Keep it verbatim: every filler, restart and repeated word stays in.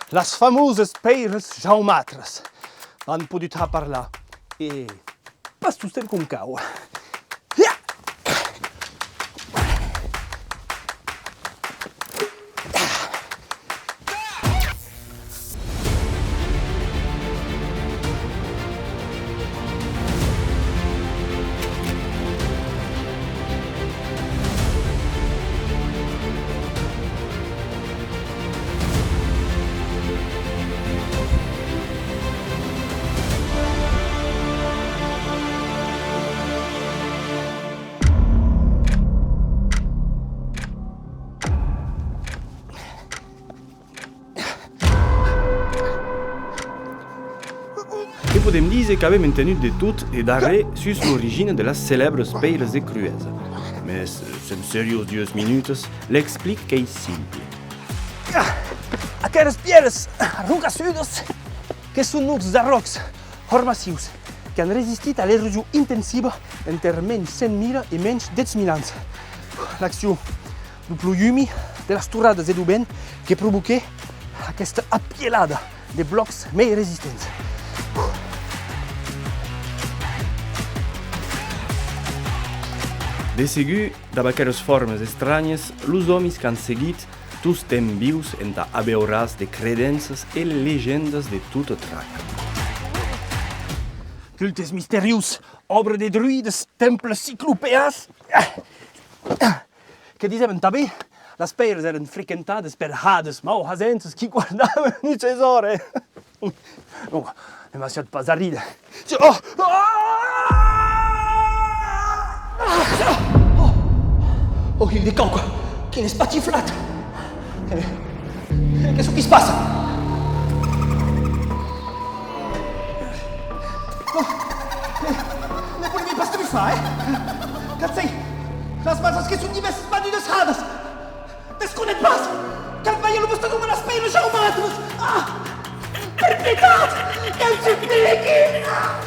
Las famosas pèiras jaumatras. An podut har parlar. E pas tostemps com cau. E podèm díser qu'avèm entenut de tot e d'arren sus l'origina de las celèbras pèiras de Cruesa. Mès, eh, sèm seriós duas minutas, l'explic qu'ei simple. Ah! Aqueras pièras roncassudas que son uns arròcs hormassius qu'an resistit a l'erosion intensiva enter mensh cent mila e mensh dètz mila ans. L'accion deu ploi umi, de las torradas e deu vent que provoquèt aquesta apielada de blòcs mei resistents. De segur, dab aqueras formas estranhas, los òmis qu'an seguit tostemps vius entà abeurà's de credenças e legendas de tota traca. Cultes misteriós, òbra de druides, temples ciclopeans. Que disèvan tanben, las pèiras èran frequentadas per hadas mauhasentas qui guardavan un tresòr. Non, ne m'assiatz pas a ríder. Oh! Oh! Oh, hilh de cauca! Quin espatiflat! Eh, qu'ei çò qui's passa? Oh, eh, ne volèvi pas trufar, eh? Qu'ac sei, las masas que son divèrsas bandudas hadas! Desconètz pas! Cal balhar lo vòste nom a las pèiras jaumatras! Ah! Per pietat! Que'us supliqui! Ah!